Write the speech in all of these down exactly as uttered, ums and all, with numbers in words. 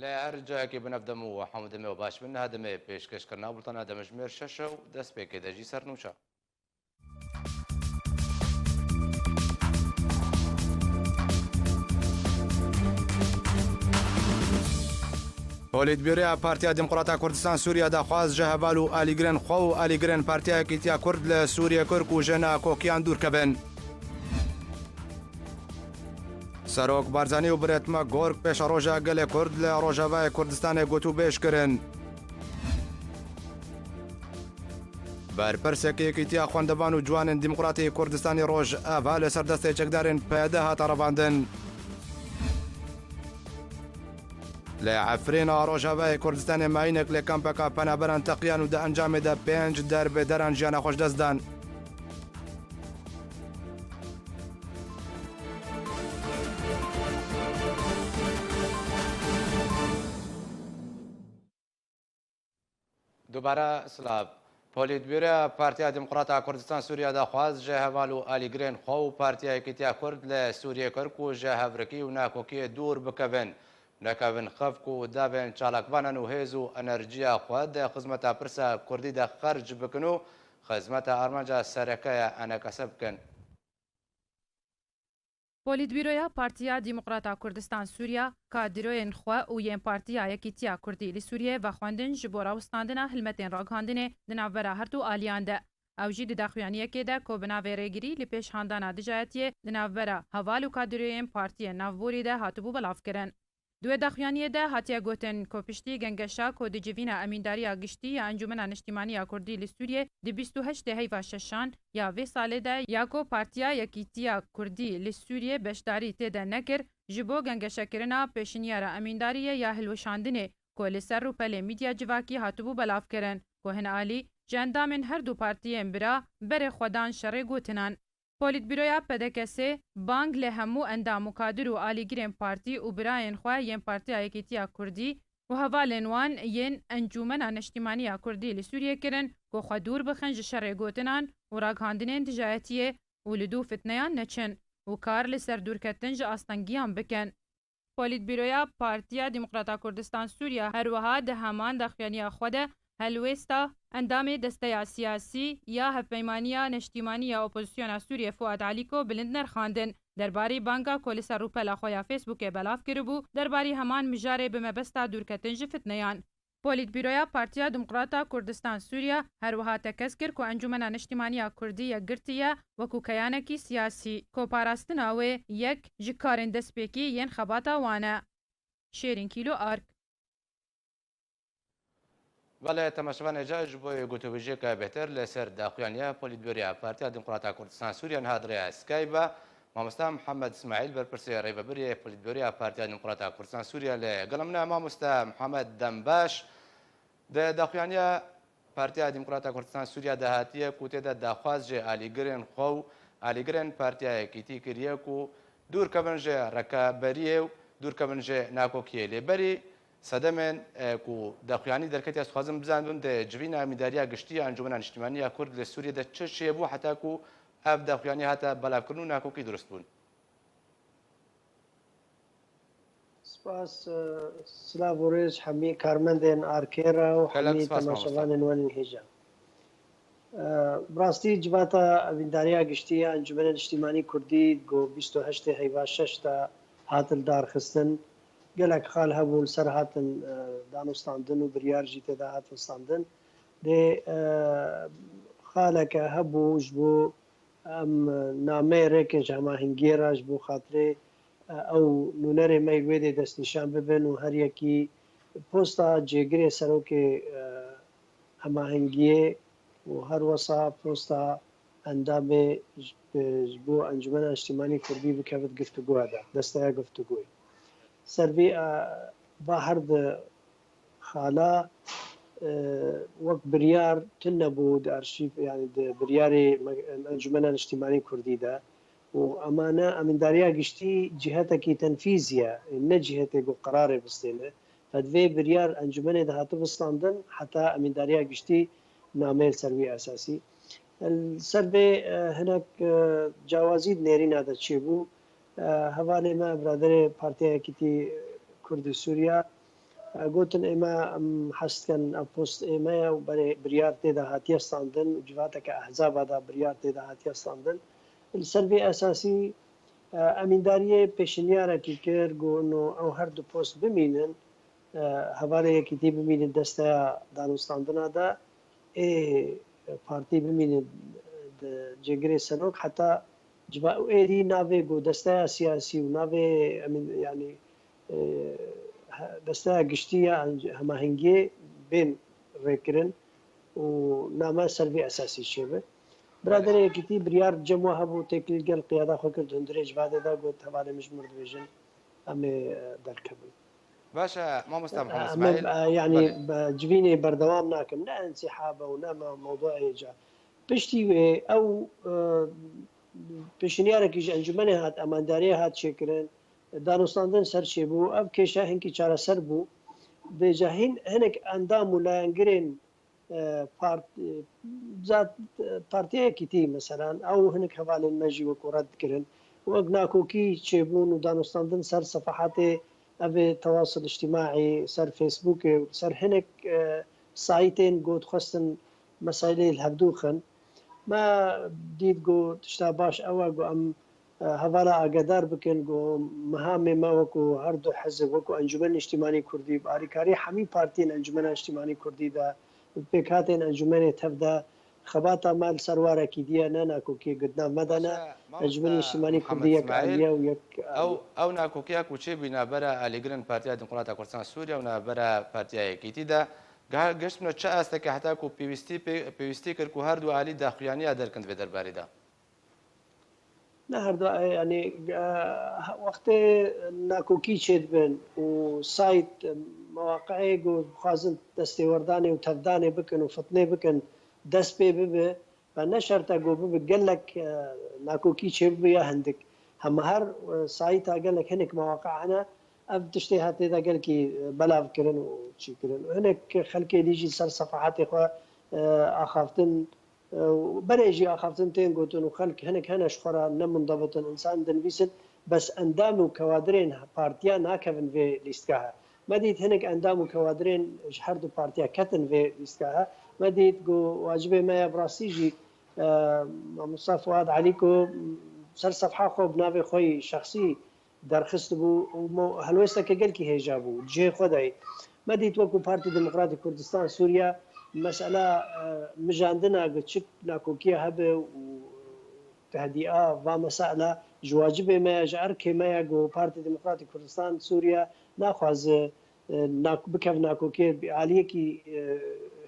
Li her cayekê bi nav dem û hemû demê û baş bin, niha demê pêşkêşkirina bultana demjimêr şeş e û destpêkê de jî sernûçe. Polîtbîroya Partiya Demokrata Kurdistan Sûriya daxwaz ji heval û alîgirên xwe û alîgirên Partiya Yekîtiya Kurd li Sûriyê kir ku ji nakokiyan dûr kevin. Serok Barzanî û Brêtma Gorg pêşeroja gelê Kurd li Rojavayê Kurdistanê gotûbêj kirin. Berpirsek Yekîtiya Xwendevan û Ciwanên Demokratî Kurdistanî Rojava li ser destê çekdarên P Y D hate revandin. Li Efrîna Rojavayê Kurdistanê mayînek li kampeka penaberan teqiyan û di encamê de pênc derbêderan jiyana xwe ji dest dan. Dubare silav. Polîtbîroya Partiya Demokrata Kurdistan Sûriya daxwaz ji heval û alîgirên xwe û Partiya Yekîtiya Kurd li Sûriyê kir ku ji hevrikî û nakokiyê dûr bikevin. Nekevin xev ku davên çalakvanan û hêz û enerjiya xwe di xizmeta pirsa kurdî de xerc bikin û xizmeta armanca sereke ya enekese bikin. Polîtbîroya Partiya Demokrata Kurdistan Sûriya, kadroyên xwe û yên Partiya Yekîtiya Kurdî li Sûriyê vexwendin ji bo rawestandina hilmetên ragihandinê di navbera her du aliyan de. Ew jî di daxuyaniyekê de ku bi navê Rêgirî li pêş handana dijayetiyê di navbera heval û kadroyên partiyên navborî de hatibû belavkirin. Di wê daxuyaniyê de hatiye gotin ku piştî gengeşa ku di civîna Emîndariya Giştî ya Encûmena Niştîmanî ya Kurdî li Sûriyê di bîst û heştê heyva şeşan ya vê salê de ya ku Partiya Yekîtiya Kurdî li Sûriyê beşdarî tê de nekir, ji bo gengeşekirina pêşinyara emîndariyê ya hilweşandinê ku li ser rûpelê medya civakî hatibû belavkirin, ku hin alî ji endamên her du partiyên bira berê xwe dan şerê gotinan. Polîtbîroya P D K S bang li hemû endam û kadir û alîgirên partî û birayên xwe yên Partiya Yekîtiya Kurdî û hevalên wan yên Encûmena Neştîmaniya Kurdî li Sûriyê kirin ku xwe dûr bixin ji şerê gotinan û ragihandinên dijayetiyê û li dû fitneyan neçin û kar li ser dûrketin ji astengiyan bikin. Polîtbîroya Partiya Demokrata Kurdistan Sûriya her wiha di heman daxuyaniya xwe de helwêsta endamê desteya siyasî ya Hevpeymaniya Neştîmanî ya Opozisyona Sûriyê Fuad Alîko bilind nirxandin, derbarî banga ku li ser rûpela xwe ya Facebookê belav kiribû, derbarî heman mijarê bi mebesta dûrketin ji fitneyan. Polîtbîroya Partiya Demokrata Kurdistan Sûriya her wiha tekez kir ku Encûmena Niştîmaniya Kurdî yekgirtî ye wekû keyanekî siyasî, ku parastina wê yek ji karên destpêkî yên xebata wan e. Şêrîn Kîlo Ark. Belê, temaşevanê ca ji bo gotûbêjiyeke bêhtir li ser daxuyaniya Polîtbîroya Partiya Demokrata Kurdistan Sûriya niha di rêya Skype ve. Mamoste Mihemed Îsmaîl, berpirsê rêvebirê Polîtbîroya Partiya Demokrata Kurdistan Sûriya li gel min e. Mamoste Mihemed, dem baş. Di daxuyaniya Partiya Demokrata Kurdistan Sûriya de hatiye ku tê de daxwaz ji alîgirên xwe û alîgirên Partiya Yekîtî kiriye ku dûr kevin ji rekeberiyê û dûr kevin ji nakokiyê. Lê berî sedemên, e, ku daxuyanî derketiye, ez dixwazim bizanibim di civîna Emîndariya Giştî ya Encûmena Niştîmanî ya Kurd li Sûriyê de çi çêbû heta ku ev daxuyanî hate belavkirin û nakokî dirust bûn? Spas, e, silav û rêz hemî karmendên Arkê re û hemî temaşevanên wan ên hêja. E, bi rastî civata Evîndariya Giştî ya Encûmena Niştîmanî Kurdî ku bîst û heştê heyva şeş de hat lidarxistin, gelek xal hebûn, ser hatin, e, danûstandin û biryar jî tê de hatin standin. Lê, e, xaleke hebû ji bo em nameyê rêkê ji hemahengiyê re ji bo xatirê, e, ew nûnerê me yê wê dê destnîşan bibin û her yekî posta cêgirê serokê, e, hemahengiyê û her wesa posta endamê ji, ji bo Encûmena Niştîmanî Kurdî bikevit giftûgoya de, desteya giftûgoyê. Ser vî, e, va her di xala, e, wek biryar tune bû di arşîv, yanî di biryarê me-, Encûmena Niştîmanî Kurdî de û emane Emîndariya Giştî cîhetekî tenfîzî ye, ne cîhetê ku qerarê bistêne. Ve divê biryar encûmenê de hatibû standin heta Emîndariya Giştî nameyê li ser wî esasî. Li ser vê, e, hinek, e, cawazî di nêrîna de çêbû. E, hevalê me, biraderê Partiya Yekîtî Kurd û Sûriya, E, gotin, ême em hez dikin, ev post ême ye û berê biryar tê de hatiye standin û civateke ehzaba de biryar tê de hatiye standin. Li ser vê esasî, e, emîndariyê pêşniyarek kir, got, no, ew her du post bimînin, e, hevalê Yekîtî bimînin desteya danûstandina de, ê partî bimînin di cêgirê serok, heta civa û êdî navê ku desteya siyasî û navê, emîn, yanî, e, he-, desteya giştî ya enc-, hemahengiyê bên rêkirin û name ser vê esasî çêbe. Biraderê Yekîtî biryar cem we hebû, têkilî gel qiyada xwe kir, di hundirê civadê de got, hevalê min ji mir dibêjin, em ê, e, derkevin. Baş e, mamosta Mihemed Em, Îsmaîl. e, yanî, Belê. be-, civînê berdewam nakim. Ne ensîhab e û ne me-, mewduê ca. Piştî wê ew, e, pêşniyarek ji encûmenê hat, emandariyê hat çêkirin. Danûstandin ser çêbû. Ev kêşe hinkî çareser bû. Vêca hîn hinek endam û layengirên, e, part-, e, zat, e, Partiya Yekîtî, meselan, ew hinek hevalên me jî wekî red dikirin. Wek nakokî çêbûn û danûstandin ser sefehatê ev ê tewasil îctîmaî, ser Facebookê û ser hinek, e, saytên ku dixwestin meseleyê li hevdû xin. Me dît ku tişta baş ew e ku em, e, hevala agedar bikin ku mehamê me wekî her du hizb, wekî Encûmenê Niştîmanî Kurdî, bi alîkarî hemî partiyên Encûmena Niştîmanî Kurdî de, bi pêkhatên encûmenê tev de, xebata me li ser warekî diye, ne nakokiyê ku di nav me de ne. Baş e, mamosta Encûmenê Niştîmanî Mihemed Kurdî yek Îsmaîl, alî ye û yek ew, alî ye. Ew nakokiya ku çêbû navbera alîgirên Partiya Demokrata Kurdistan Sûriye û navbera Partiya Yekîtî de, ga-, giştine çi asteke heta ku pêwîstî pê-, pêwîstî kir ku her du alî daxuyaniya derkin di vê derbarê de? Ne her du, e, yanî, e, wextê nakokî çêdibin û sayt, e, mewaqi'ê ku dixwazin destêwerdanê û tevdanê bikin û fitnê bikin, dest pê bibe, ve ne şert e ku bibe gelek, e, nakokî çêbibe ya hindik. Hema her, e, sayta gelek hinek mewaqi hene, ev tiştê hat tê de gelkî, e, belav kirin û çî kirin. Hinek xelkê dî jî ser sefehatê xwe, e, axaftin, e, û berê jî axaftin tên gotin û xelk hinek hene ji xwe re ne mundebit in, însan dinivîsin, bes endam û kewadirên partiya nakevin vê lîstgehe. Me dît hinek endam û kewadirên ji her du partiya ketin vê lîstgehe. Me dît ku wacibê me ye bi rastî jî, e, Mamosta Fuad Elî ku ser sefha xwe bi navê xwe yî şexsî derxistibû û mo-, helwêsteke gelkî hêja bû, cihê xwe dayî. Me dît wekû Partî Demokratîk Kurdistan Sûriye mesela, e, mijandina ku çi nakokiye hebe û tehdîa va mesela ji wacibê me ye, ji erkê me ye ku Partî Demokratîk Kurdistan Sûriye naxwaze, e, nak-, bikev nakokiyê bi aliyekî, e,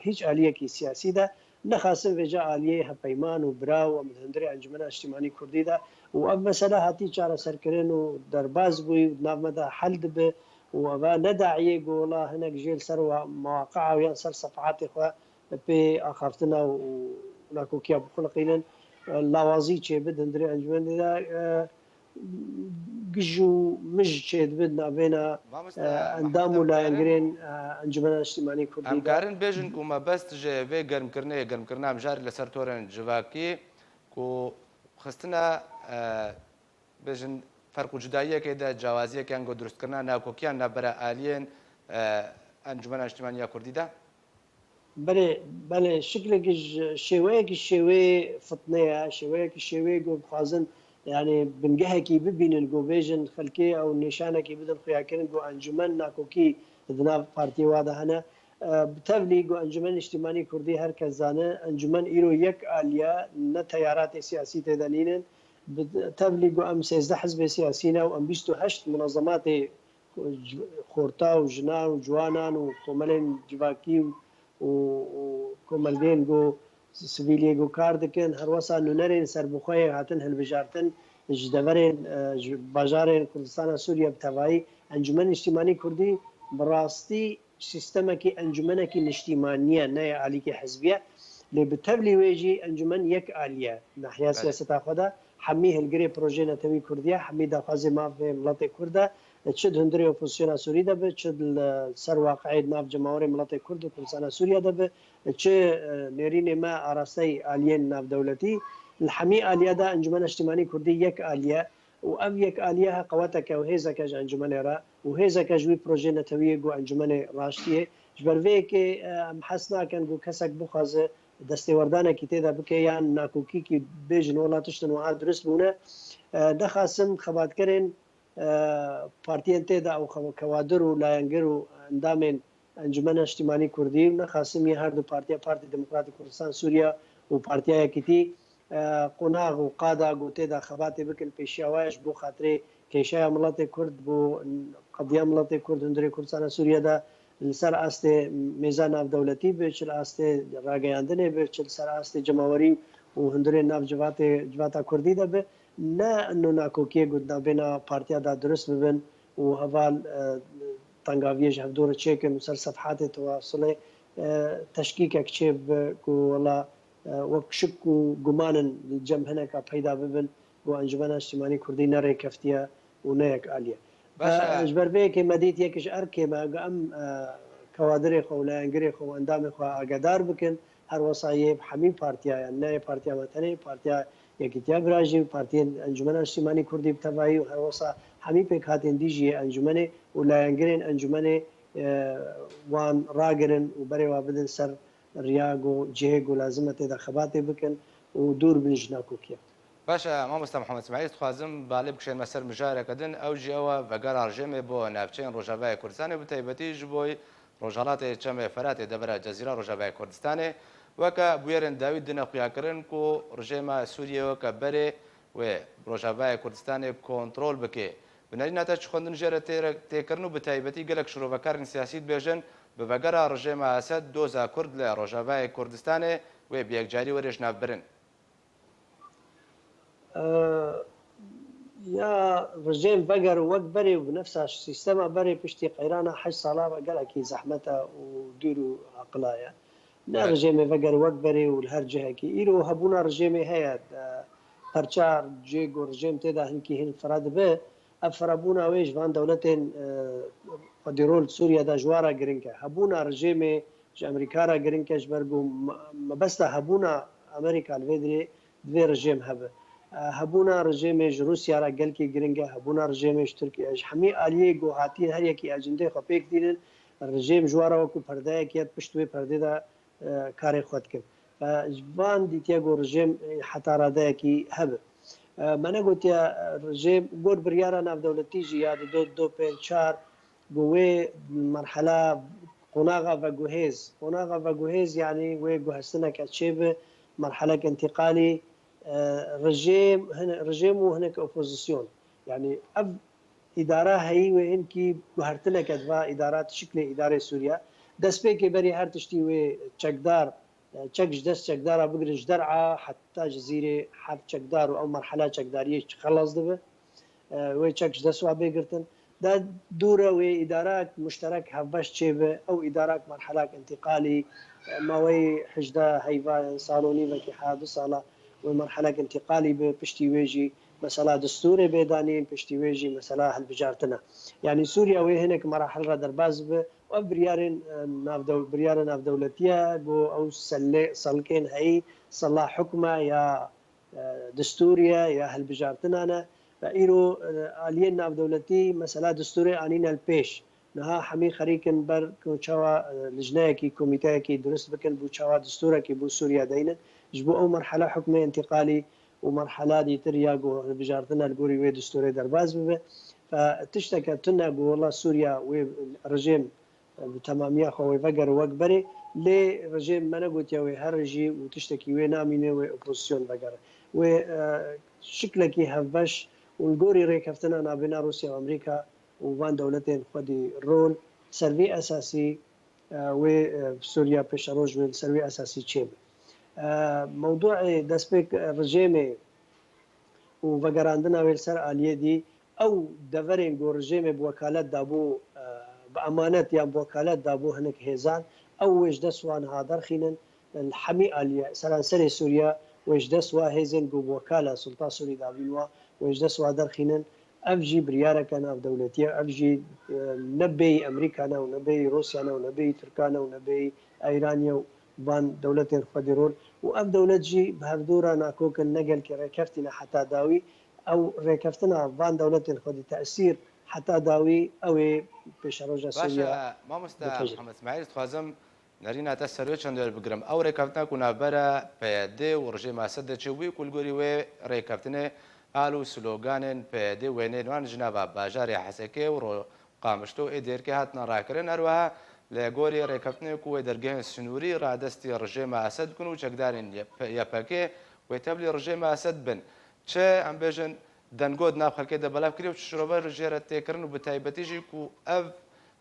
hîç aliyekî siyasî de. Nexasim vêca aliyê hevpeyman û bira û em li hundirê Encûmena Niştîmanî Kurdî de û ev mesele hatî çareserkirin û derbas bûyî û di nav me de hel dibe û eva ne daiyê ku wela hinek jê li ser wa-, mewaqia û yan ser sefehatê xwe pê axaftina û nakokiya bixuliqînin, e, lawazî çêbe di hundirê encûmenê de, e, gij û mij çêdibe di navbêna, Mamoste e, endam û Mihemed Îsmaîl, layengirên, e, Encûmena Niştîmanî Kurdî em de. Karin bêjin ku mebest ji vê germkirinê, germkirina mijarê li ser torên civakî ku xistina, e, bêjin ferq û cudayiyekê de, cawaziyeke ango durustkirina nakokiyan navbera aliyên, e, Encûmena Niştîmanî ya Kurdî de? Belê, belê, şiklekî ji, şêweyekî şêwê fitnê ye, şêweyekî şêwê ku dixwazin, yanî bingehekî bibînin, ku bêjin xelkê ew nîşanekî bidin xuyakirin, ku encûmen nakokî di nav partiyê wa de hene. E, bi tevlî ku Encûmen Niştîmanî Kurdî her kes zane, encûmen îro yek aliye, ne teyaratê siyasî tê de nînin. Bi tevlî ku em sêzdeh hizbê siyasî ne û em bîst û heşt munazematê xorta û jinan û ciwanan û komelên civakî û, û, û komelgên ku sivîliyê ku kar dikin, her wesa nûnerên serbixwe yê hatin hilbijartin ji deverên, e, ji bajarên Kurdistana Sûriye bi tevayî. Encûmen Niştîmanî Kurdî bi rastî sîstemekî encûmenekî niştîmanî ye, ne yê alîkî hizbî ye. Lê bi tevlî wê jî encûmen yek alî ye. Nahiya Belê. siyaseta xwe de hemî hilgirê projeyê netewî Kurdî ye, hemî daxwazê mafê miletê Kurd e. Çi di hundirê opozisyona Sûrî de be, çi li ser waqiê di nav cemawerê miletê Kurd û Kurdistana Sûriye de be, çi, e, nêrînê me arasteyî aliyên navdewletî, li hemî aliya de Encûmena Niştîmanî Kurdî yek alî ye û ev yek aliye he qeweteke û hêzeke ji encûmenê re û hêzeke ji wî projeyê netewî yê ku encûmenê raştî ye. Ji ber vê yekê, e, em hez nakin ku kesek bixwaze destêwerdanekî tê de bike yan nakokîkî bêjin wela tiştin wiha dirust bûne. E, nexasim xebatkerên, e, partiyên tê de ew xewa-, kewadir û layengir û endamên Encûmena Niştîmanî Kurdî û nexasim yê her du partiya, Partî Demokratî Kurdistan Sûriya û Partiya Yekîtî, e, qonax û qada ku tê de xebatê bikin pêşiya we ye ji bo xatirê kêşeya miletê Kurd, bo qediya miletê Kurd hundirê Kurdistana Sûriye de li ser astê mêza navdewletî be, çi li astê rageyandinê be, çi li ser astê cemawerî û hundirê nav civatê, civata Kurdî de be, ne ino nakokiyê ku di navbêna partiya de dirust bibin û heval, e, tengaviyê ji hevdû re çêkin û ser sefhatê tewasulê, e, teşkîkek çêbibe ku wela, e, wek şik û guman in li cem hineka peyda bibin ku Encûmena Niştîmanî Kurdî ne rêkeftiye û ne yek alî ye. Baş e, e, ji ber vê yekê me dît yek ji erkê me ku em, e, kewadirê xwe û layengirê xwe û endamê xwe agedar bikin, her wesa yê hemî partiya, yani ne yê partiya me tenê, Partiya Yekîtiya Bira jî, partiyên Encûmena Niştîmanî Kurdî bi tevayî û her wesa hemî pêkhatên dî jî yê encûmenê û layengirên encûmenê, e, wan ragirin û berê wa bidin ser riya ku cihê ku lazim e tê de xebatê bikin û dûr bin ji nakokiya. Baş e, mamoste Mihemed Smîlî, ez dixwazim balê bikişênme ser mijareke din, ew jî ew e vegera rejêmê bo navçeyên Rojavayê Kurdistanê, bi taybetî ji bo Rojhelatê Çemê Feratê devera Cezîra Rojavayê Kurdistanê. Weke bûyerên dawî dine xuyakirin ku rejêma Sûriyê weke berê wê Rojavayê Kurdistanê kontrol bike. Bi nerîna te çi xwendin jê re tê re-, tê kirin û bi taybetî gelek şirovekarên siyasî dibêjin, bi vegera rejêma Esed doza Kurd li Rojavayê Kurdistanê wê bi yekcarî were ji nav birin. E, ya rejêm veger wek berê û bi nefsa sîstema berê piştî qeyrana heşt sala ve gelekî zehmet e û dûr û aqila ye. Ne Evet. rejêmê veger wek berê û li her cihekî. Îro hebûna rejêmê heye, e, perça cê ku rejêm tê de hinkî hin fira dibe, ev firabûna wê ji van dewletên, e, xwedîrol Sûriye de ji wan re giring e. Hebûna rejêmê ji Amerîka re giring e, ji ber ku me-, mebesta hebûna Amerîka li vê dirê divê rejêm hebe. E, hebûna rejêmê ji Rûsya re gelkî giring e, hebûna rejêmê ji Tirkiye, ji hemî aliyê ku hatiyên her yekî ecindê xwe pêk dînin, rejêm ji wan re wekû perdeyek ye, pişt wê perdê de, e, karê xwe dikin. E, ji van dîtiye ku rejêm, e, heta radeyekî hebe. E, me negotiye, e, rejêm gor biryara navdewletî jî ya di do, do pênc çar, ku wê merhela qonaxa veguhêz, qonaxa veguhêz, yanî wê guhestineke çêbe, merhelek întîqalî, e, rejêm, hin-, rejêm û hinek opozîsyon. Yanî ev îdara heyî wê hinkî guhertineke di va îdara, di şiklê îdarê Sûriye. Destpêkê berî her tiştî wê çekdar, e, çek ji dest çekdara bigire ji der'a heta Cizîrê heft çekdar û ew merhela çekdariyê xelas dibe. E, wê çek ji dest wa bê girtin. De dûre wê îdarek muşterek hevbeş çêbe, ew îdarek merhelek întîqalî, e, maweyî hejdeh heyva, salonî vekî heya du sala wê merhelek întîqalî be, piştî wê jî mesela distûrê bê danîn, piştî wê jî mesela hilbijartin e. Yanî Sûriye wê hinek merahil re derbas bibe û ev biryarên, e, navdew-, biryara navdewletî ye, ku ew selle-, selkên heyî, sela hukm e ya, e, distûrî ye ya hilbijartinan e. Ve îro, e, aliyên navdewletî mesela distûrê anîne li pêş. Niha hemî xerîk in ber ku çawa, e, lijneyekî, komîteyekî dirust bikin, bo çawa distûrekî bo Sûriye deynin. Ji bo ew merhela hukmê întîqalî û merhela dîtir ya ku hilbijartina li gorî wê distûrê derbas bibe. Fe tişteke tune ku wela Sûriye wê rejêm bi temamiya xwe wê vegere wek berê, lê rejêm me negotiye wê here jî û tiştekî wê namîne wê opozîsyon vegere. Wê, e, şiklekî hevbeş û li gorî rêkeftina navbêna Rûsya û Amerîka û van dewletên xwedî rol ser vî esasî, e, wê, e, Sûriya pêşeroj wê li ser wê esasî çêbe. E, mewduê destpêk rejêmê û vegerandina wê li ser aliyê dî, ew deverên ku rejêmê bi wekalet dabû, e, bi emanet yan bi wekalet dabû hinek hêzan, ew wê ji dest wan ha derxînin, li hemî aliyê, seranserê Sûriye wê ji dest wa hêzên ku bi wekala Sultan Sûrî dabîn wa, wê ji dest wa derxînin. Ev jî biryareke navdewletî ye, ev jî, e, ne bêyî Amerîka ne û ne bêyî Rûsya ne û ne bêyî Tirka ne û ne bêyî Îranê û van dewletên xwedî rol û ev dewlet jî bi hevdû re nakok in, ne gelkî rêkeftî ne heta dawî. Ew rêkeftina van dewletên xwedî tesîr heta dawî ew ê pêşeroja Sûriya. Baş e, mamosta Muhammed Îsmaîl, dixwazim nerîna te ser wê çend wer bigirim. Ew rêkeftina ku navbera P Y D û rejêma Esed de çêbûyî ku li gorî wê rêkeftinê al û sloganên P Y D û wêneyên wan ji nava bajarê Hesekê û ro-, Qamişlo ê Dêrkê hatine rakirin. Her wiha li gorî rêkeftinê ku wê dergehên sinûrî radestî rejêma Esed bikin û çekdarên Y P G wê tevlî rejêma Esed bin. Çi, em bêjin, dengo di nav xelkê de belav kiriye û çi şirovar jê re tê kirin û bi taybetî jî ku ev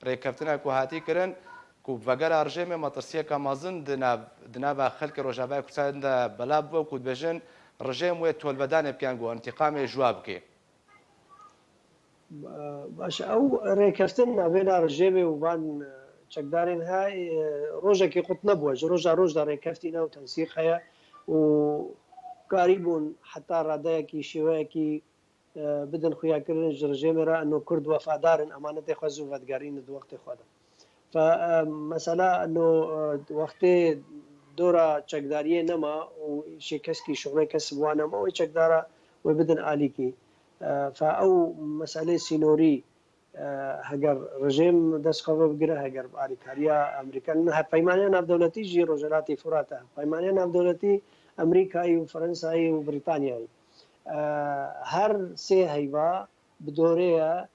rêkeftina ku hatî kirin, ku vegera rejêmê metirsiyeka mezin di nav, di nava xelkê Rojavayê Kurdistanê de belav bû, ku dibêjin rejêm wê tolvedanê bikin ku întîqamê ji wa bike. Baş, ew rêkeftin navêna rejêmê û van çekdarên he, rojekî qut nebûye. Ji roja roj de rêkeftî ne û tensîq heye û karîbûn heta radeyekî, şêweyekî, e, bidin xuyakirin ji rejêmê re, eno Kurd wefadar in, emanetê xwe zû vedigerînin di wextê xwe de. Fe, e, mesela no, e, wextê dora çekdariyê nema û şê keskî şuxulê kes bi wan nema, wê çekdara wê bidin alîkî. E, fe ew meselê sînorî, e, heger rejîm dest xwe ve bigire, heger bi alîkariya Amerîka, ne hevpeymaniya navdewletî jî Rojhilatê Furat e, hevpeymaniya navdewletî Amerîkayî û Fransayî û Brîtanyayî. E, her sê heyva bi dorê ye,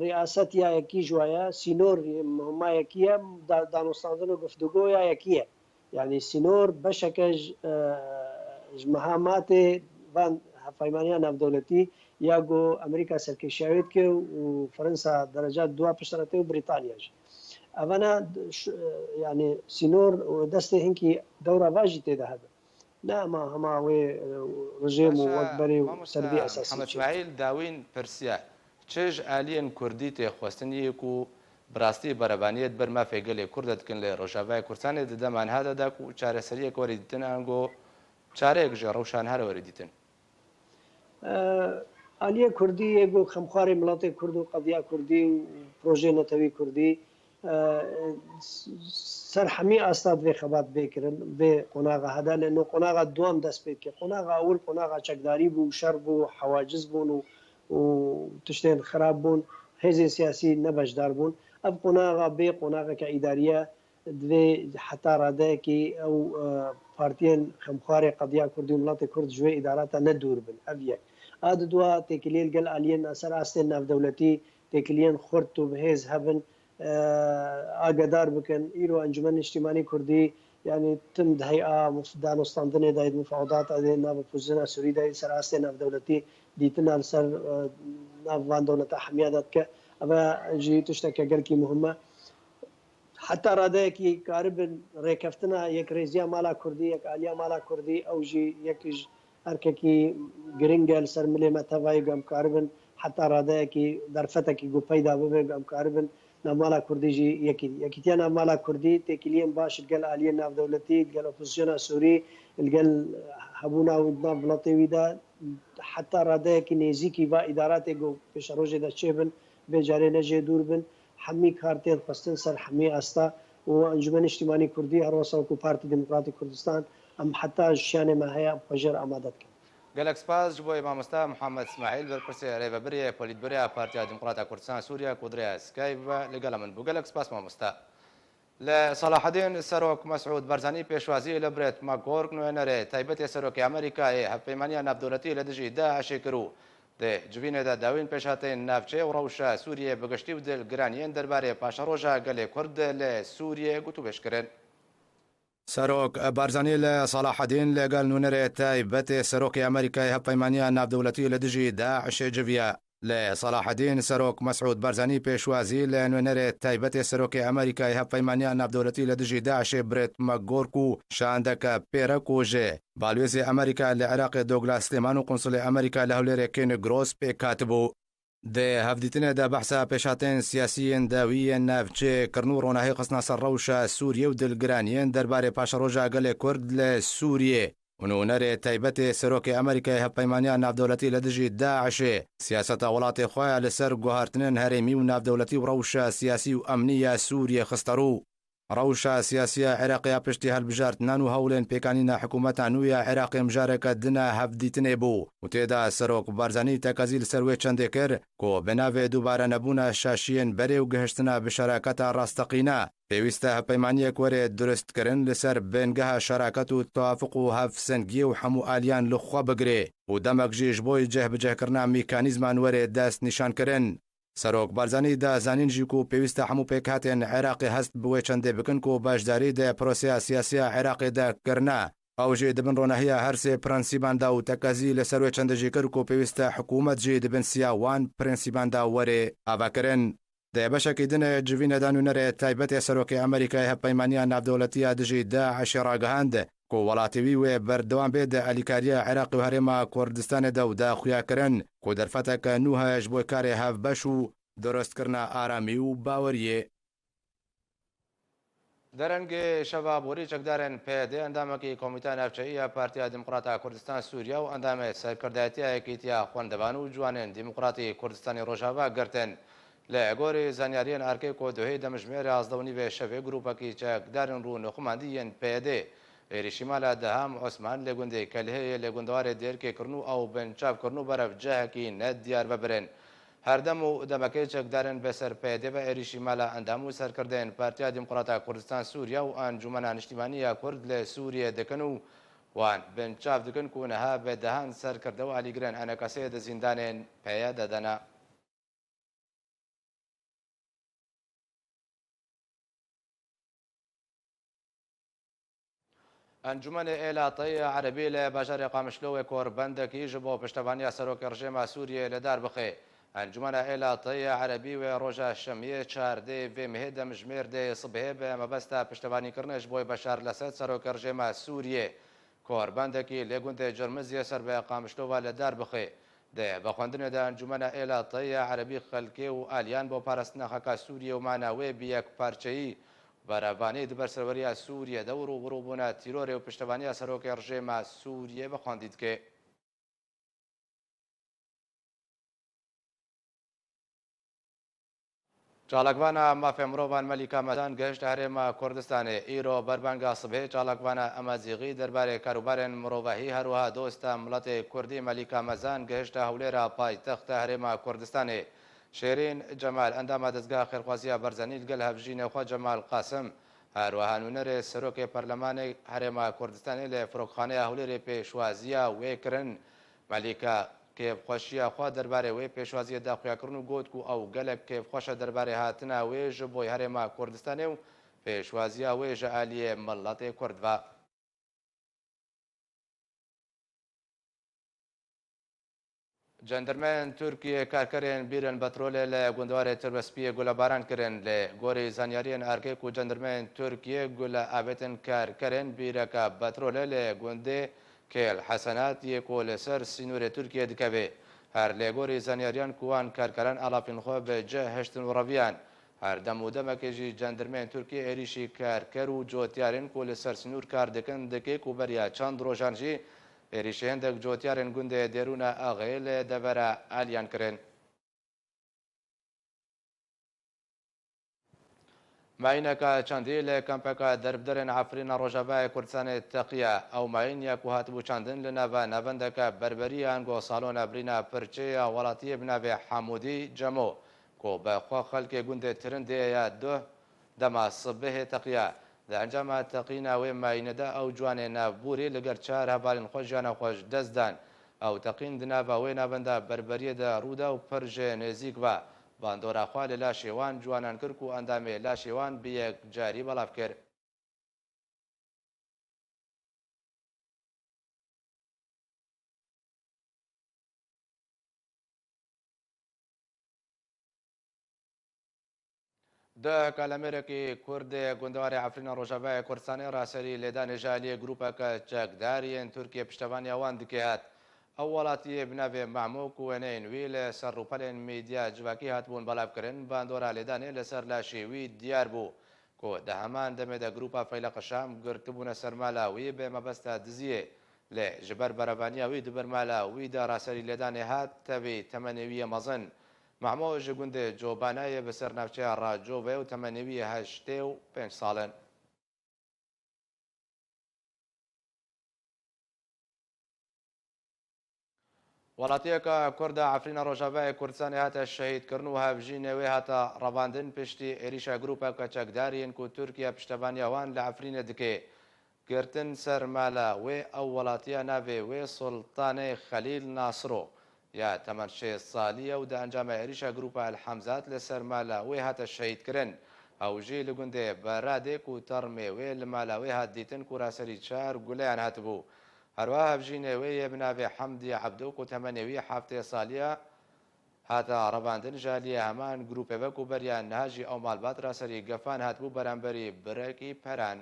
riyaset ya yekî ji we ye, sînor muhima yekî ye, da-, danûstandin û guftûgo ya yekî ye. Yanî sînor beşeke ji, e, ji mehamatê van hevpeymaniya navdewletî ya ku Amerîka serkêşiya wê dike û Fransa dereca dua piştre tê û Brîtanya jî. Evana ş-, e, yanî sînor û destê hinkî dewra va jî tê de hebe. Ne hema, hema wê, e, rejîm û Baş e, wek berê û mamosta ser vî esasî Mihemed çêbû. Îsmaîl, dawîn pirsiya, çi ji aliyên Kurdî tê xwestin yê ku bi rastî berevaniyê di ber mafê gelê Kurd de dikin li Rojavayê Kurdistanê di dema niha de da ku çareseriyek werî dîtin ango çareyek ji rewşa niha re werî dîtin? E, aliyê Kurdî yê ku xemxwarê miletê Kurd û qediya Kurdî û projeyê netewî Kurdî, e, ser hemî asta divê xebat bê kirin, vê qonaxa hede, lê no qonaxa duam dest pê dike. Qonaxa ewil qonaxa çekdarî bû, şer bû, hewaciz bûn û, û tiştên xirab bûn, hêzên siyasî ne beşdar bûn. Ev qonaxa bê qonaxeke îdarî ye, divê heta radeyekî ew, e, partiyên xemxwarê qediya Kurdî û miletê Kurd ji wê îdarata ne dûr bin. Ev yek. A di dua têkiliyê li gel aliyên ser astên navdewletî, têkiliyên xurt û bi hêz hebin, e, agedar bikin. Îro Encûmenê Niştîmanî Kurdî, yanî tim di heya muf-, danûstandinê de, di mufawedata de, nav opozîsyona Sûrî de, ser astê navdewletî dîtina li ser, e, nav van dewleta hemiya de dike. Ev jî tişteke gelkî muhim e. Heta radeyekî karibin rêkeftina yekrêziya mala Kurdî, yekaliya mala Kurdî, ew jî yek ji erkekî giring e li ser milê me tevayî ku em karibin heta radeyekî derfetekî ku peyda bibe ku em karibin navmala Kurdî jî yekî-, yekîtiya navmala Kurdî têkiliyên baş li gel aliyên navdewletî, li gel opozîsyona Sûrî, li gel hebûna wî di nav welatê wî de heta radeyekî nêzîkî va îdaratê ku pêşerojê de çêbin, vê carê ne jê dûr bin. Hemî kar tên xwestin ser hemî asta û Encûmenê Niştîmanî Kurdî, her wesa wekî Partî Demokratîk Kurdistan, em heta ji şiyanê me heye, em xwe jê re amade dikin. Gelek spas ji bo wê mamosta Muhammed Îsmaîl, berpirsê rêvebirê polîtbûroya Partiya Demokrata Kurdistan Sûriye ku di rêya Skype ve li gela min bû. Gelek spas mamosta. Li Salahedîn Serok Mesûd Barzanî pêşwazî li Brett McGurk nûnerê taybetê Serokê Amerîkayê hevpeymaniya navdewletî li dijî DAIŞê kir û di civînê de dawîn pêşhateyên navçeyê û rewşa Sûriyê bi giştî û dilgiraniyên derbarê paşeroja gelê Kurd li Sûriyê gotûbêj kirin. Serok Barzanî li Salahedîn li gel nûnerê taybetê Serokê Amerîkayê hevpeymaniya navdewletî li dijî DAIŞê civiya. Li Salahedîn Serok Mesûd Barzanî pêşwazî li nûnerê taybetê Serokê Amerîkayê hevpeymaniya navdewletî li dijî DAIŞê Brett McGurk û şandeke pêrek û ji balwêzê Amerîka li Iraqê Douglas Stayman û konsulê Amerîka li Hewlêrê Ken Gross pêk hatibû. Di hevdîtinê de behsa pêşhateyên siyasî yên dawî yên navçeyê kirin û ronahî xistina ser rewşa Sûriyê û dilgiraniyên derbarê paşeroja gelê Kurd li Sûriyê û nûnerê taybetê Serokê Amerîkayê hevpeymaniya navdewletî li dijî DAIŞê siyaseta welatê xwe ya li ser guhartinên herêmî û navdewletî û rewşa siyasî û emnî ya Sûriyê xiste rû. Rewşa siyasî ya Iraqê ya piştî hilbijartinan û hewlên pêkanîna hikûmeta nû ya Iraqê mijareke din a hevdîtinê bû û tê de Serok Barzanî tekezî li ser wê çendê kir ku bi navê dubarenebûna şaşiyên berê û gihiştina bi şeraketa rasteqîne, pêwîst e hevpeymaniyek were durustkirin li ser bingeha şeraket û tewafuq û hevsengiyê û hemû aliyan li xwe bigirê û demek jî ji bo cihbicihkirina mekanîzman were destnîşankirin. Serok Barzanî da zanîn jî ku pêwîst e hemû pêkhatên Iraqê hest bi wê çendê bikin ku beşdarî di proseya siyasî ya Iraqê de kirine. Ew jî di bin ronahiya her sê prensîban de û tekezî li ser wê çendê jî kir ku pêwîst e hikûmet jî di bin siya wan prensîban de were avakirin. Di beşekî din ê civînê de nûnerê taybet ê Serokê Amerîkayê hevpeymaniya navdewletî ya dijî DAIŞê ragihand ku welatê wî wê berdewam bê di alîkariya Iraqê û Herêma Kurdistanê de û da xuyakirin ku derfeteke nû heye ji bo karê hevbeş û durustkirina aramî û baweriyê. Derengê şeva borî çekdarên PYD, endamekî Komîteya Navçeyî ya Partiya Demokrata Kurdistan Sûriye û endamê Serkirdayetiya Yekîtiya Xwendevan û Ciwanên Demokratî Kurdistanê Rojava girtin. Li gorî zanyariyên erkê ku duhê demjimêrê hezdeh û nîvê şevê grûpekî çekdarên rûnixumandî yên PYD êrîşî mala Deham Osman li gundê Kelheyê li gundewarê Dêrkê kirin û ew binçav kirin û berev cihekî nediyar vebirin. Her dem û demekê çekdarên bi ser PYD ve êrîşî mala endam û serkirdeyên Partiya Demokrata Kurdistan Sûriye û Encûmena Niştîmanî ya Kurd li Sûriyê dikin û wan binçav dikin ku niha bi dehan serkirde û alîgirên ENKSê di zîndanên PYD de ne. Encûmenê Êla Teyê Erebî li bajarê Qamişlo wê korbendekî ji bo piştevaniya serokê rejêma Sûriyê li dar bixe. Encûmena Êla Teyê Erebî wê roja Şemiyê çardê vê mehê demjimêr dê sibihê bi mebesta piştevanîkirinê ji bo Beşar Lesed serokê rejêma Sûriyê korbendekî li gundê Cirmiziyê ser bi Qamişlova li dar bixe. Di vexwendinê de Encûmena Êla Teyê Erebî xelkê û aliyan bo parastina xaka Sûriyê û mana wê bi yekparçeyî û berevanî di ber serweriya Sûriyê de û rûbirûbûna tîrorê û piştevaniya serokê rejêma Sûriyê vexwendî dike. Çalakvana mafê mirovan Melîka Mezan gihişte Herêma Kurdistanê. Îro berbanga sibhê çalakvana Emezîxî derbarê karûbarên mirovahî, her wiha dosta miletê Kurdî Melîka Mezan gihişte Hewlêra paytexta Herêma Kurdistanê. Şêrîn Cemal, endama Dezgeha Xêrxwaziya Barzanî, li gel hevjînê xwe Cemal Qasim, her wiha nûnerê Serokê Perlemanê Herêma Kurdistanê li Firokxaneya Hewlêrê pêşwaziya wê kirin. Melîka kêfxweşiya xwe derbarê wê pêşwaziyê de xuya kirin û got ku ew gelek kêfxweş e derbarê hatina wê ji bo Herêma Kurdistanê û pêşwaziya wê ji aliyê miletê Kurd ve. Cendirmeyên Tirkiyê karkerên bîrên petrolê li gundewarê Tirbespiyê gulebaran kirin. Li gorî zanyariyên erkê ku cendirmeyên Tirkiyê gule avêtin karkerên bîreke petrolê li gundê Kêl Hesenat yê ku li ser sînorê Tirkiyê dikeve. Her li gorî zanyariyan ku wan karkeran alafên xwe bi cih hiştin û reviyan. Her dem û demekê jî cendirmeyên Tirkiyê êrîşî karker û cotyarên ku li ser sînor kar dikin dike ku beriya çend rojan jî êrîşî hindek cotyarên gundê Dêrûna Axê li devera aliyan kirin. Mayîneke çandî li kampeke derbderên Efrîna Rojavayê Kurdistanê teqiya. Ew mayîn ya ku hatibû çandin li nava navendeke berberî ango salona birîna pirçe ya welatiyê bi navê Hemûdî Cemo, ku bi xwe xelkê gundê Tirindê ya duh dema sibihê teqiya. Di encama teqîna wê mayînê de ew ciwanê navborî li gel çar hevalên xwe jiyana xwe ji dest dan. Ew teqîn di nava wê navenda berberiyê de rû da û pir ji nêzîk ve bandora xwe li laşê wan ciwanan kir ku endamê laşê wan bi yek carî belav kir. Duh kalemêrekî Kurd ê gundewarê Efrîna Rojavayê Kurdistanê raserî lêdanê ji aliyê grûpeke çekdar yên Tirkiyê piştevaniya wan dike hat. Ew welatiyê bi navê Mahmû ku wêneyên wî li ser rûpelên medya civakî hatibûn belavkirin, bandora lêdanê li ser laşê wî diyar bû ku di heman demê de grûpa Feyleq Şam girtibûne ser mala wî bi mebesta diziyê. Lê ji ber berevaniya wî di ber mala wî de raserî lêdanê hat, tevî temenê wî yê mezin Mahmû ji gundê Cobanayê bi ser navçeya Racovê û temenê wî heştê û pênc sal in. Welatiyeke Kurd a Efrîna Rojavayê Kurdistanê hate şehîdkirin û hevjînê wê hate revandin piştî êrîşa grûpeke çekdar yên ku Tirkiye piştevaniya wan li Efrînê dike. Girtin ser mala wê ew welatiya navê wê Sultanê Xelîl Nasro ya temen şêst salî ye û di encama êrîşa grûpa El Hemzat li ser mala wê hate şehîdkirin. Ew jî li gundê Beradê ku termê wê li mala wê hat dîtin ku raserî çar guleyan hatibû. Herwiha hevjînê wê yê bi navê Hemdî Ebdo ku temenê wî heftê salî ye, hate revandin ji aliyê heman grûpê ve ku beriya niha jî ew malbat raserî gefan hatibû beramberî birekî peran.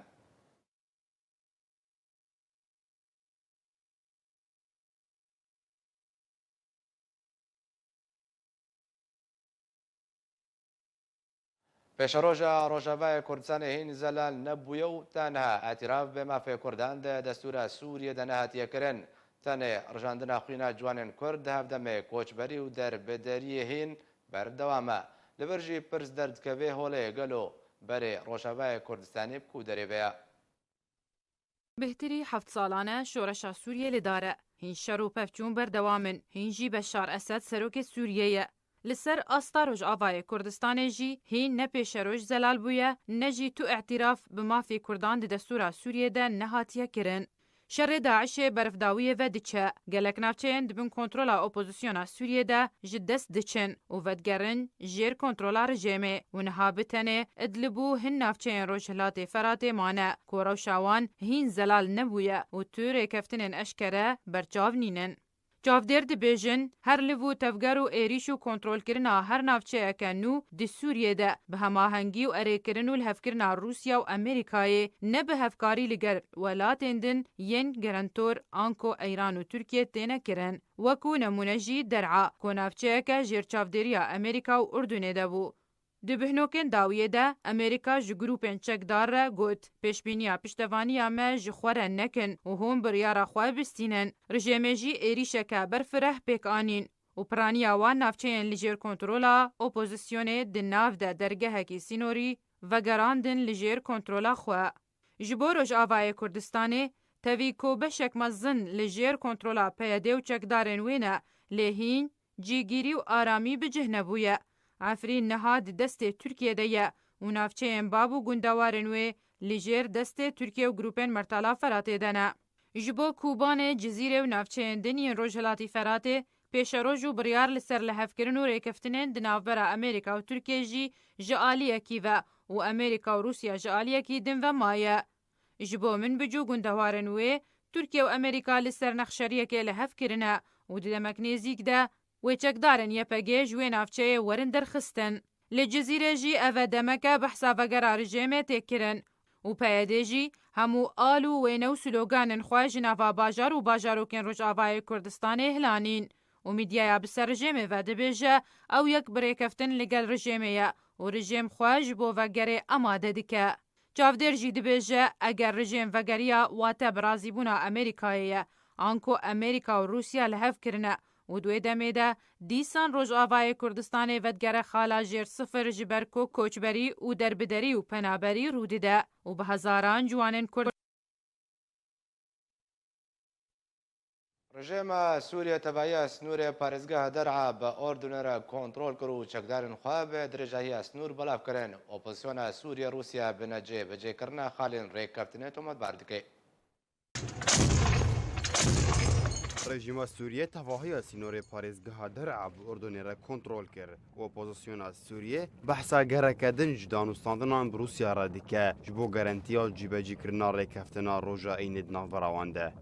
Pêşeroja Rojavayê Kurdistanê hîn zelal nebûye û ta niha îtiraf bi mafê Kurdan di destûra Sûriyê de nehatiye kirin. Tenê rijandina xwîna ciwanên Kurd di hevdemê koçberî û derbideriyê hîn berdewam e. Li vir jî pirs derdikeve holê gelo berê Rojavayê Kurdistanê bi ku derê ve ye? Bêhtirî heft salan e şoreşa Sûriyê li dar e. Hîn şer û pevçûn berdewam in. Hîn jî Beşar Esed serokê Sûriyê ye. Li ser asta Rojavayê Kurdistanê jî hîn ne pêşeroj zelal bûye, ne jî tu îtiraf bi mafê Kurdan di destûra Sûriyê de nehatiye kirin. Şerê DAIŞê berfdawiyê ve diçe. Gelek navçeyên di bin kontrola opozisyona Sûriyê de ji dest diçin û vedigerin jêr kontrola rejêmê û niha bi tenê Idlib û hin navçeyên rojhilatê Feratê mane ku rewşa wan hîn zelal nebûye û tu rêkeftinên eşkere berçav nînin. Çavdêr dibêjin, her liv û tevger û êrîş û kontrolkirina her navçeyeke nû di Sûriyê de bi hemahengî û erêkirin û lihevkirina Rûsya û Amerîkayê, ne bi hevkarî li gel welatên din yên girentor anko Îran û Tirkiye têne kirin. Wekû nemûne jî Der'a, ku navçeyeke jêr çavdêriya Amerîka û Urdunê de bû. Di bihnokên dawiyê de Amerîka ji grûpên çekdar re got, pêşbîniya piştevaniya me ji xwe re nekin û hûn biryara xwe bistînin. Rejêmê jî êrîşeke berfireh pêk anîn û piraniya wan navçeyên li jêr kontrola opozisyonê di nav de dergehekî sînorî vegerandin li jêr kontrola xwe. Ji bo Rojavayê Kurdistanê, tevî ku beşek mezin li jêr kontrola P Y D û çekdarên wê ne, lê hîn cîgîrî û aramî bi cih nebûye. Efrîn niha di destê Tirkiyê de ye û navçeyên bab û gundewarên wê li jêr destê Tirkiye û grûpên Mertala Feratê de ne. Ji bo Kobanê, Cizîrê û navçeyên din yên Rojhilatî Feratê, pêşeroj û biryar li ser lihevkirin û rêkeftinên di navbera Amerîka û Tirkiyê jî ji aliyekî ve û Amerîka û Rûsya ji aliyekî din ve maye. Ji bo min bic û gundewarên wê, Tirkiye û Amerîka li ser nexşeriyekê li hev kirine û di demek nêzîk de wê çekdarên Y P G ji wê navçeyê werin derxistin. Li Cizîrê jî ev e demeke behsa vegera rejêmê tê kirin û P Y D jî hemû al û wêne û sloganên xwe ji nava bajar û bajarokên Rojavayê Kurdistanê hilanîn û mîdyaya bi ser rejêmê ve dibêje, ew yek bi rêkeftin li gel rejêmê ye û rejêm xwe ji bo vegerê amade dike. Çavdêr jî dibêje, eger rejêm vegeriya, wate bi razîbûna Amerîkayê ye, anku Amerîka û Rûsya li hev kirine û di wê demê de dîsan Rojavayê Kurdistanê vedigere xala jêr sifir, ji ber ku koçberî û derbiderî û penaberî rû dide û bi hezaran ciwanên Kurd. Rejêma Sûriye tevahiya sînorê parêzgeha Der'a bi Urdunê re kontrol kir û çekdarên xwe bi dirêjahiya sînor belav kirin. Opozisyona Sûriye Rûsya bi necêbicêkirina xalên rêkeftinê tometbar dike. Rejîma Sûriye tevahiya sînorê parêzgeha Der'a bi Urdunê re kontrol kir. Opozisyona Sûriye behsa gereke din ji danûstandinan bi Rûsya re dike, ji bo garantiya cîbecîkirina rêkeftina roja Înê di navbera wan de.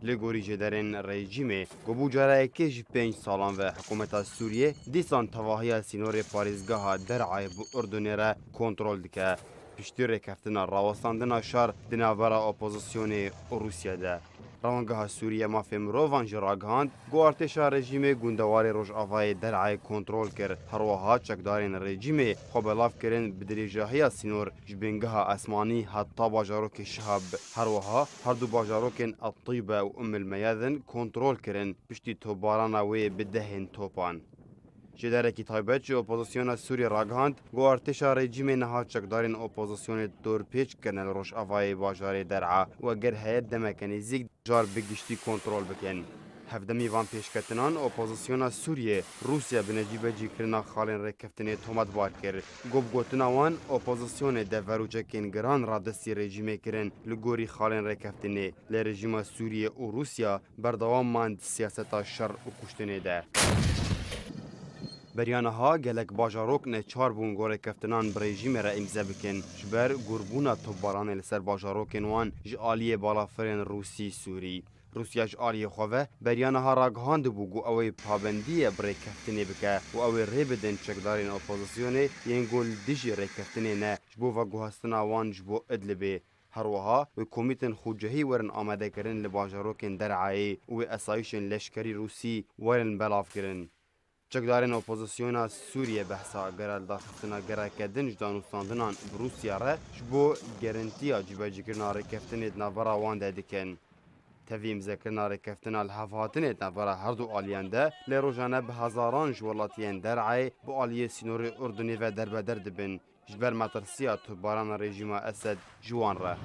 Li gorî jêderên rejîmê, ku bû cara yekê ji pênc salan ve hikûmeta Sûriye dîsan tevahiya sînorê parêzgeha Der'ayê bi Urdunê re kontrol dike, piştî rêkeftina rawestandina şer di navbera opozisyonê û Rûsya de. Rewangeha Sûriye Mafê Mirovan jî ragihand, ku artêşa rejîmê gundewarê rojavayê Der'ayê kontrol kir. Her wiha çekdarên rejîmê xwe belav kirin bi dirêjahiya sînor ji bingeha esmanî heta bajarokê Şihab. Her wiha her du bajarokên Etîbe û Umm el Meyadin kontrol kirin piştî topbarana wê bi dehên topan. Jêderekî taybet ji opozisyona Sûriyê ragihand, ku artêşa rejîmê niha çekdarên opozisyonê dorpêç kirine li rojavayê bajarê Der'a û eger heye demeke nêzîk bajar bi giştî kontrol bikin. Hevdemî van pêşketinan opozisyona Sûriyê Rûsya bi necîbecî kirina xalên rêkeftinê tometbar kir. Ku bi gotina wan, opozisyonê dever û çekên giran radestî rejîmê kirin li gorî xalên rêkeftinê. Lê rejîma Sûriyê û Rûsya berdewam man di siyaseta şer û kuştinê de. Beriya niha gelek bajarok neçar bûn ku rêkeftinan bi rejîmê re îmze bikin, ji ber gûrbûna topbaranê li ser bajarokên wan ji aliyê balafirên Rûsî Sûrî. Rûsya ji aliyê xwe ve beriya niha ragihandibû ku ew ê pabendiyê bi rêkeftinê bike û ew ê rê bidin çekdarên opozisyonê yên ku li dijî rêkeftinê ne, ji bo veguhestina wan ji bo Idlibê. Her wiha wê komîtên xucehî werin amadekirin li bajarokên Der'ayê û wê esayîşên leşkerî Rûsî werin belavkirin. Çekdarên opozisyona Sûriyê behsa gereldarxistina gereke din ji danûstandinan bi Rûsya re ji bo garantiya cîbecîkirina rêkeftinê di navbera wan de dikin. Tevî îmzekirina rêkeftina li hevhatinê di navbera her du aliyan de, lê rojane bi hezaran ji welatiyên Der'ayê bi aliyê sînorê Urdunê ve derbeder dibin. Ji ber metirsiya topbarana rejîma Esed ji wan re.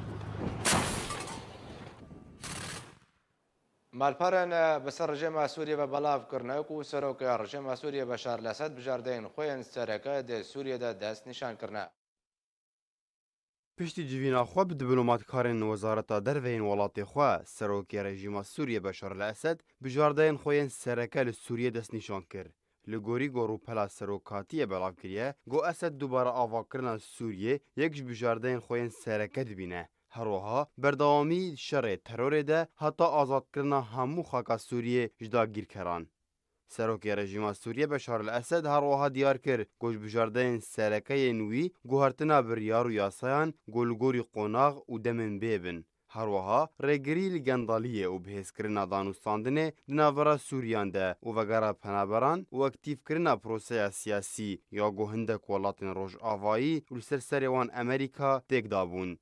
Malperên bi ser rejîma Sûriyê ve belav kirine ku serokê rejîma Sûriyê Beşar el-Esed bijardeyên xwe yên sereke di Sûriyê de dest nîşan kirine. Piştî civîna xwe bi diplomatkarên Wezareta Derve yên welatê xwe, serokê rejîma Sûriyê Beşar el-Esed bijardeyên xwe yên sereke li Sûriyê destnîşan kir. Li gorî ku rûpela serokatiyê belav kiriye, ku Esed dubare avakirina Sûriyê yek ji bijardeyên xwe yên sereke dibîne. Her wiha berdewamî şerê terorê de heta azadkirina hemû xaka Sûriyê ji dagîrkeran. Serokê rejîma Sûriyê Beşar el-Esed her wiha diyar kir ku ji bijardeyên sereke yên wî guhertina biryar û yasayan ku li gorî qonax û demên bê bin. Her wiha rêgirî li gendaliyê û bihêzkirina danûstandinê di navbera Sûriyan de û vegera penaberan û aktîfkirina proseya siyasî ya ku hindek welatên Rojavayî û li ser serê wan Amerîka têk dabûn.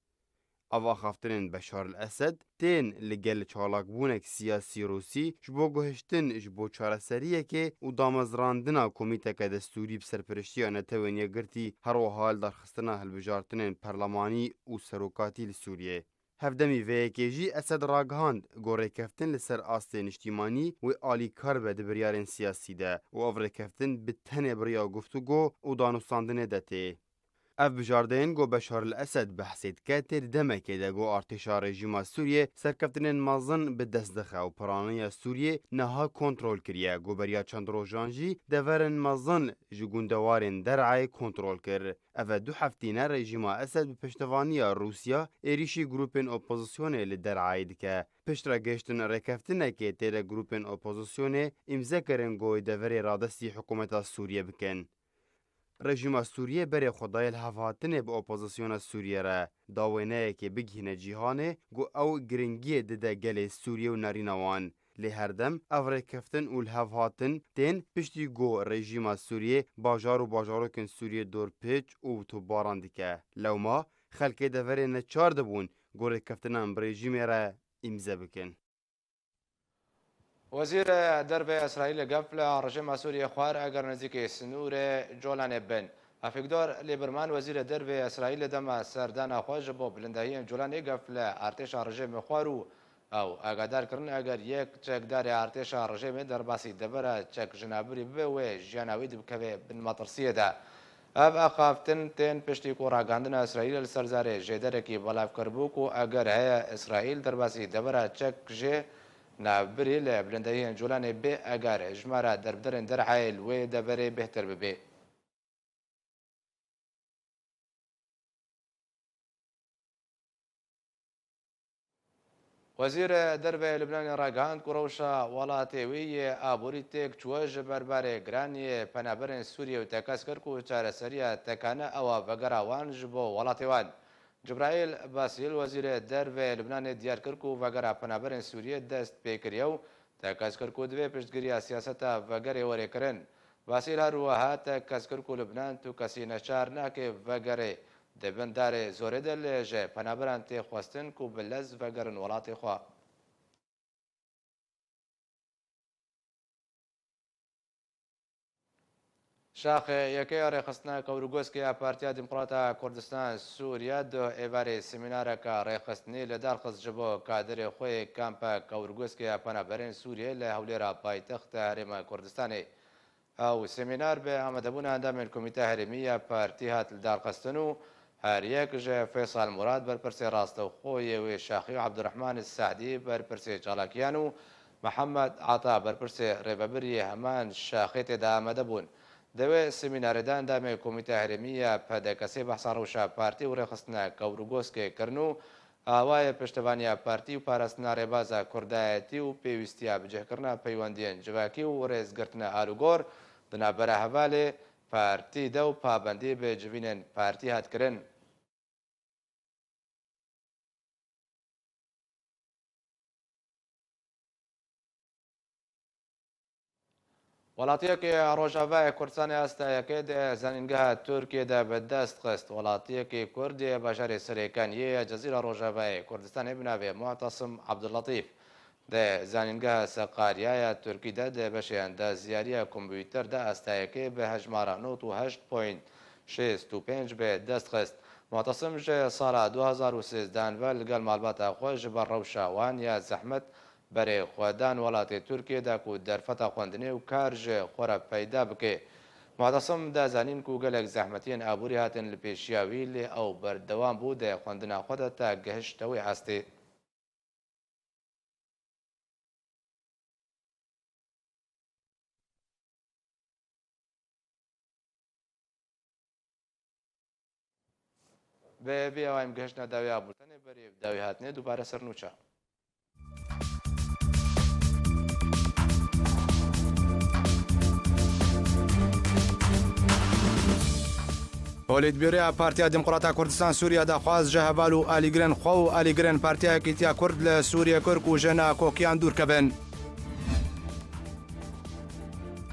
Ev axaftinên Beşar el-Esed tên li gel çalakbûnek siyasî Rûsî ji bo guhiştin ji bo çareseriyekê û damezrandina komîteke destûrî bi serpereştiya Netewên Yekgirtî, her wiha li darxistina hilbijartinên perlemanî û serokatî li Sûriyê. Hevdemî vê yekê jî Esed ragihand ku rêkeftin li ser astê niştîmanî wê alîkar be di biryarên siyasî de û ev rêkeftin bi tenê bi riya guftûgo û danûstandinê de tê. Ev bijardeyên ku Beşar el-Esed behsê dike tê di demekê de ku artêşa rejîma Sûriyê serkeftinên mezin bi dest dixe û piraniya Sûriyê niha kontrol kiriye, ku beriya çend rojan jî deverên mezin ji gundewarên Der'ayê kontrol kir. Ev e du heftî ne rejîma Esed bi piştevaniya Rûsya êrîşî grûpên opozisyonê li Der'ayê dike. Piştre gihiştin rêkeftinekê tê de grûpên opozisyonê îmze kirin ku wê deverê radestî hikûmeta Sûriyê bikin. Rejîma Sûriyê berê xwe daye li hevhatinê bi opozisyona Sûriyê re, da wêneyekê bigihîne cîhanê ku ew giringiyê dide gelê Sûriyê û nerîna wan. Lê her dem ev rêkeftin û lihevhatin tên piştî ku rejîma Sûriyê bajar û bajarokên Sûriyê dorpêç û topbaran dike. Lewma xelkê deverê neçar dibûn ku rêkeftinan bi rejîmê re îmze bikin. Wezîrê Derve Îsraîlê gef li rejîma Sûriyê xwar eger nêzîkî sînorê Colanê bin. Avîgdor Lîberman, wezîrê derve Îsraîlê dema serdana xwe ji bo bilindahiyên Colanê gef li artêşa rejîmê xwar û ew agadar kirin, eger yek çekdarê artêşa rejîmê derbasî devera çek ji navbirî bibe, wê jiyana wî dibikeve bin metirsiyê de. Ev axaftin tên piştî ku ragihandina Îsraîlê li ser zarê jêderekî belav kiribû ku eger heye Îsraîl derbasî devera çek jê navbirî li bilindahiyên Colanê bê, eger jimara derbderên Der'ayê li wê deverê bêhtir bibê. Wezîrê Derve yê Lubnanê ragihand ku rewşa welatê wî yê aborî têk çûye ji ber barê giran yê penaberên Sûriyê û tekez kir ku çareseriya tekane ew a vegera wan ji bo welatê wan. Cibraîl Basîl, wezîrê derve yê Lubnanê diyar kir ku vegera penaberên Sûriyê dest pê kiriye û tekez kir ku divê piştgiriya siyaseta vegerê were kirin. Basîl her wiha tekez kir ku Lubnan tu kesî neçar nake vegerê di bin darê zorê de, lê ji penaberan tê xwestin ku bi lez vegerin welatê xwe. Şaxê yekê ya Rêxistina Kewrgoskê ya Partiya Demokrata Kurdistan Sûriye duh êvarê semînareke rêxistinî li dar xist ji bo kadirê xwe yê kampa Kewrgoskê ya Penaberên Sûriyê li Hewlêra paytexta Herêma Kurdistanê. Ew semînar bi amadebûna endamên Komîteya Herêmî ya partî hat lidarxistin û her yek ji Feysal Murad, berpirsê rastewxo yê wê şaxî, û Ebdurrehman Sehdî, berpirsê çalakiyan, û Mihemed Ata, berpirsê rêvebirî heman şaxê tê de amade bûn. Di wê semînarê de endamê Komîteya Herêmî ya P D K S behsa rewşa partî û rêxistina Kewrgoskê kirin û awayê piştevaniya partî û parastina rêbaza kurdayetî û pêwîstiya bicihkirina peywendiyên civakî û rêzgirtina alûgor di navbera hevalê partî de û pabendî bi civînên partî hat kirin. Welatiyekî Rojavayê Kurdistanê asta yekê di zanîngeha Tirkiyê de bi dest xist. Welatiyekî Kurd yê bajarê Serêkaniyê ya Cezîra Rojavayê Kurdistanê bi navê Mu'tasim Abdullatîf di zanîngeha Seqariya ya Tirkî de di beşê endazyariya kompûter de asta yekê bi hejmara nod û heşt point şêst û pênc bi dest xist. Mu'tasim ji sala du hezar û sêzdeh ve li gel malbata xwe ji ber rewşa wan ya zehmet berê xwe dan welatê Tirkiyê de ku derfeta xwendinê û kar ji xwe re peyda bike. Mu'tasim da zanîn ku gelek zehmetiyên aborî hatin li pêşiya wî, lê ew berdewam bû di xwendina xwe de ta gihişte wê astê. Bi vî awayî em gihiştine dawiya bultenê, berî dawî hatinê dubare ser nûça. Polîtbîroya Partiya Demokrata Kurdistan Sûriye daxwaz ji heval û alîgirên xwe û alîgirên Partiya Yekîtiya Kurd li Sûriye kir ku ji nakokiyan dûr kevin.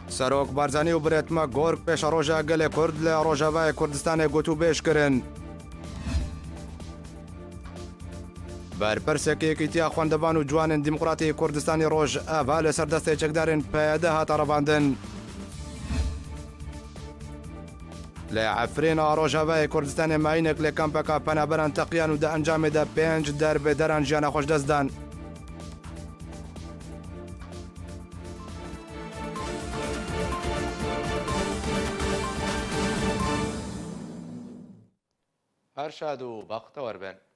Serok Barzanî û Brêtma Gorg pêşeroja gelê Kurd li Rojavayê Kurdistanê gotûbêj kirin. Berpirsekî Yekîtiya Xwendevan û Ciwanên Demokratî Kurdistanî Rojava li ser destê çekdarên P Y D hate revandin. Li Efrîna Rojavayê Kurdistanê mayînek li kampeka penaberan teqiyan û di encamê de pênc derbêderan jiyana xwe ji dest dan. Her şad û bextewer bin.